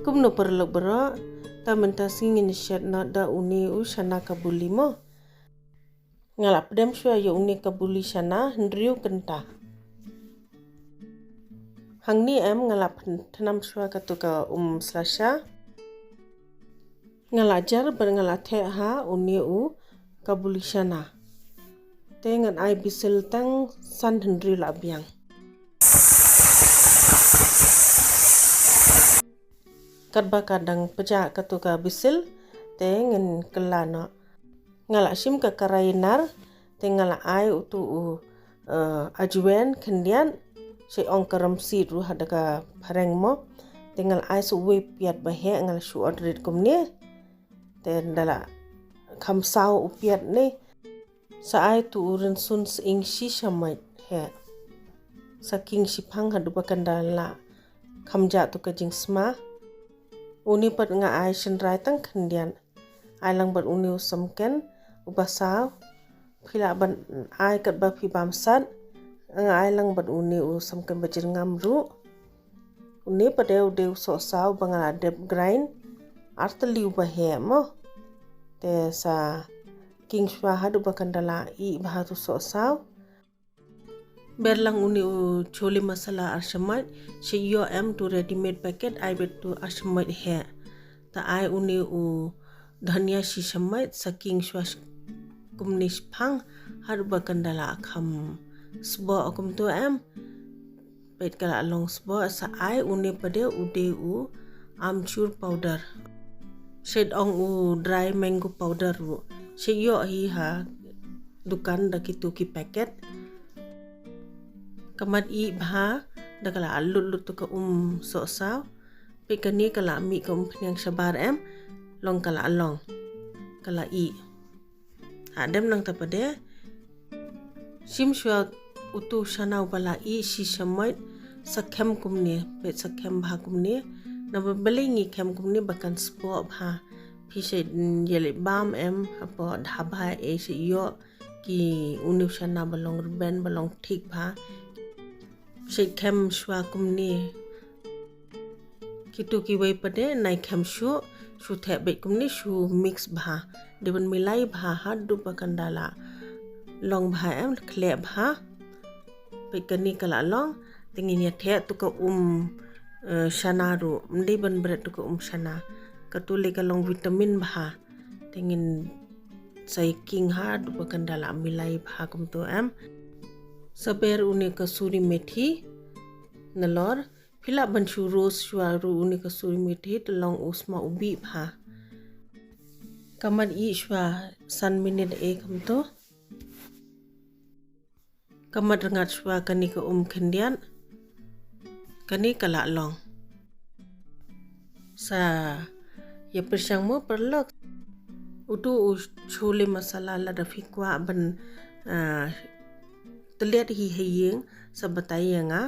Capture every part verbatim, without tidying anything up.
Kumno paralok baroh, ta mynta sngi ngin shet noh da une u shana kabuli mo. Nga la pdem shuwa ïa une kabuli shana hynriew kynta. Hangne em nga la pynthynam shuwa katu ka um slasha. Nga la jar bad nga la theh ha une u kabuli shana. Te ngan ai bisil tang san hynriew la biang. Katba ka dang pjah katu ka bisil te ngin kylla noh. Nga la shim ka karai nar te nga la ai utu u uh, ajwain khyndiat. Sha ong ka ramsied ruh ha da ka phareng mo. Te nga la ai sa uwei piat ba heh, nga la shu ot rit kumne. Te da la kham saw u piat ne. Sa ai tu u rynsun sying shi shamoit heh. Sa king shiphang haduh ba kan da la kham jah tu ka jingsma. Une pat nga ai shynrai tang khyndiat. Ai lang bad une u samken uba saw. Phi lah ban ai katba phi bam sat. Nga ai lang bad une u samken ba jyrngam ruh. Une pat de u dei u sohsaw ba nga la dep grind ar tylli uba heh mo. Te sa king shuwa haduh ba kan da la ih bha tu sohsaw. Ber lang une u chole masala ar shamoit, sha ïoh em tu ready made packet, ai beit tu ar shamoit heh. Ta ai une u dhania shi shamoit, sa king shuwa sh-, kumne shiphang haduh ba kan da la kham sboh kumtu em. Peit ka la long sboh. Sa ai une pat de u dei u amchur powder. Shet ong u dry mango powder ruh. Shet ïoh hi ha dukan da kitu ki packet. Ka mat ih bha da ka la lut lut tu ka um sohsaw. Peit kane ka la mih ka um phniang shabar em. Long ka la long. Ka la ih. Ha dem nangta pat de. Shim shuwa utu shana uba la ih shi shamoit sa khem kumne, peit sa khem bha kumne. Naba balei ngi khem kumne ba kan sboh bha. Phi shet ïaleh bam em hapoh dhaba e shet ïoh ki une u shana ba long rben ba long thik bha. Shet khem shuwa kumne. Kitu kiwei pat de nai khem shuh, shu theh beit kumne shu mix bha. Dei ban milai bha haduh ba kan da la long bha em, khleh bha. Peit kane ka la long, te ngin ïa theh tu ka um, eh, shana ruh, ym dei ban bret tu ka um shana. Katu lei ka long vitamin bha. Te ngin sa ïa king haduh ba kan da la milai bha kumtu em. Sa ber une ka suri methi nalor. Phi lah ban shu roast shuwa ruh une ka suri methi te long u sma u bih bha. Ka mat ih shuwa san minit e kumtu. Ka mat rngat shuwa kane ka um khyndiat. Kane ka la long. Sa ïa pyrshang mo paralok. Utu u chole masala lada phi kwah ban, ah, tylliat hi ha ïing sa batai ïa nga,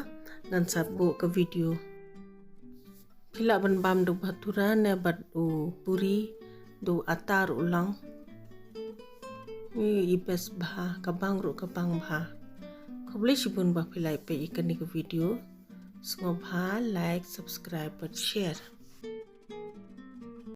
ngan sa buh ka video. Phi lah ban bam da u bhatura ne bad u puri, da u atta ruh u long. Ï best bha, ka bang ruh ka bang bha. Khublei shibun ba phi la peit ïa kane ka video. Sngewbha like, subscribe bad share.